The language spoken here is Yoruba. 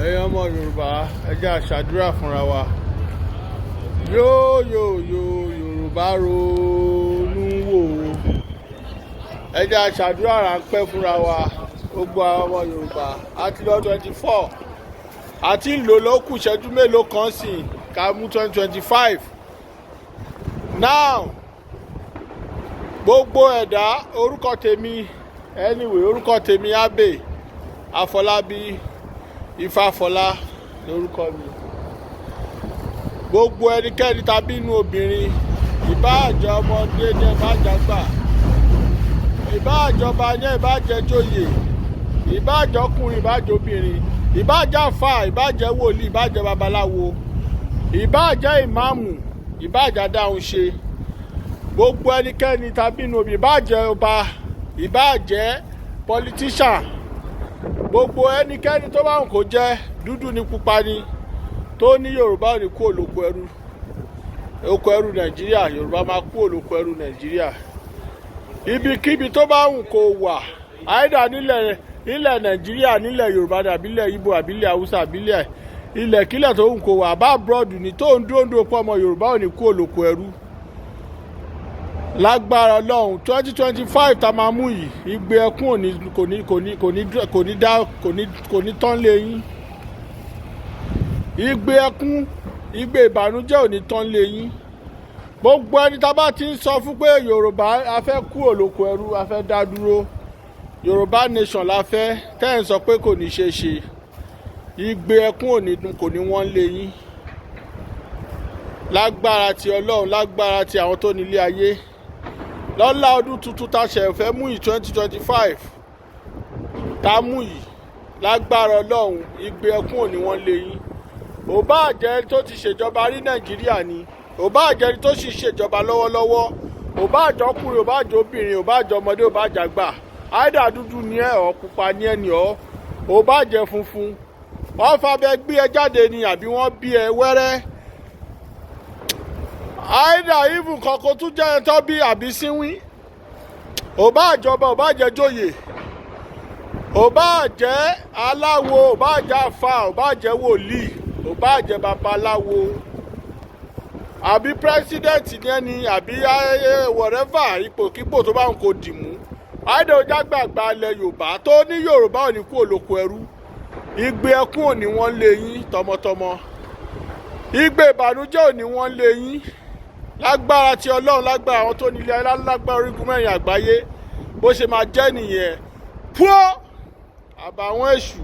Ẹ̀yin ọmọ Yorùbá, ẹ jẹ́ á ṣàdúrà fúnra wa. Yóò yóò yóò, Yorùbá ronú wò ó. Ẹ jẹ́ á ṣàdúrà ráńpẹ́ fúnra wa. Gbogbo àwọn ọmọ Yorùbá, àti lọ 24 àti ń lò ló kù ìṣẹ́jú mélòó kan sí ká mú 2025 now. Gbogbo ẹ̀dá, orúkọ tèmi, anyway, orúkọ tèmi, Abe Afọlábí Ifáfọlá lórúkọ mi. Gbogbo ẹnikẹ́ni tàbí inú obìnrin, ìbáàjẹ́ ọmọdé ní, ìbáàjẹ́ ìbáàjọba ní, ìbáàjẹ́ joyè, ìbáàjẹ́ ọkùnrin, ìbáàjẹ́ obìnrin, ìbáàjẹ́ àfà, ìbáàjẹ́ wòlíì, ìbáàjẹ́ babaláwo, ìbáàjẹ́ ìmáàmù, ìbáàjẹ́ adáhunṣe, gbogbo ẹnikẹ́ni tàbí inú obìnrin, ìbáàjẹ́ ọba, ìbáàjẹ́ politician, gbogbo ẹnikẹ́ni tó bá wù kó jẹ́, dúdú ní, pupa ni, tó ní Yorùbá ò ní kú òlòkù ẹrú, oko ẹrú Nàìjíríà, Yorùbá máa kú òlòkù ẹrú Nàìjíríà. Ibikíbi tó bá wù kó wà, àìdá nílẹ̀ Nàìjíríà, nílẹ̀ Yorùbá, àbílẹ̀ Ìgbò, àbílẹ̀ Haúsá, àbílẹ̀ ilẹ̀kílẹ̀ tó wù kó wà, bá abroad ní, tó ń dúró ń dúró pọ̀, ọmọ Yorùbá ò ní kú òlòkù ẹrú, lágbára Ọlọ́run, 2025 tá a máa mú yìí, igbe ẹkún ò ní kò ní kò ní kò ní kò ní dá kò ní tán lé yín. Igbe ẹkún, igbe ìbànújẹ́ ò ní tán lé yín. Gbogbo ẹni tá a bá ti ń sọ fún pé Yorùbá a fẹ́ kú òlòkù ẹrú, a fẹ́ dá dúró, Yorùbá nation la fẹ́, tẹ́ ẹ̀ ń sọ pé kò ní ṣeé ṣe, igbe ẹkún ò ní dùn, kò ní wọ́n lé yín, lágbára ti Ọlọ́run, lágbára ti àwọn tó nílé ayé. Lọ́lá ọdún tuntun tá a ṣẹ̀ fẹ́ mú yìí, 2025 tá a mú yìí, lágbára Ọlọ́run, igbe ẹkún ò ní wọ́n lé yín. Ò bá jẹ́ tó ti ṣèjọba rí Nàìjíríà ni, ò bá jẹ́ tó sì ṣèjọba lọ́wọ́lọ́wọ́, ò bá jọkùnrin, ò bá jọ obìnrin, ò bá jọ ọmọdé, ò bá jàgbà, àìdá dúdú ni ẹ ọ́, pupa ni ẹ ní ọ́, ò bá jẹ́ funfun, wọ́n fabẹ gbé ẹ jáde ni, àbí wọ́n bí ẹ wẹ́rẹ́, àìdá even kankan tún jẹ́ ẹ tọ́ bí àbí síwín, ò bá jọba, ò bá jẹ́ joyè, ò bá jẹ́ aláwo, ò bá jẹ́ àfà, ò bá jẹ́ wòlíì, ò bá jẹ́ babaláwo, àbí president ní ẹni, àbí whatever ipòkípò tó bá ń kó dìmú, àìdá ojágbàgbà ilẹ̀ Yorùbá tó ní Yorùbá ò ní kú òlòkù ẹrú, igbe ẹkún ò ní wọ́n lé yín tọmọtọmọ, igbe ìbànújẹ́ ò ní wọ́n lé yín, lágbára ti Ọlọ́run, lágbára àwọn tó nílé ayé, lágbára orígun mẹ́rin àgbáyé. Bó ṣe máa jẹ́ nìyẹn. Púọ́ àbàwọ́n èṣù.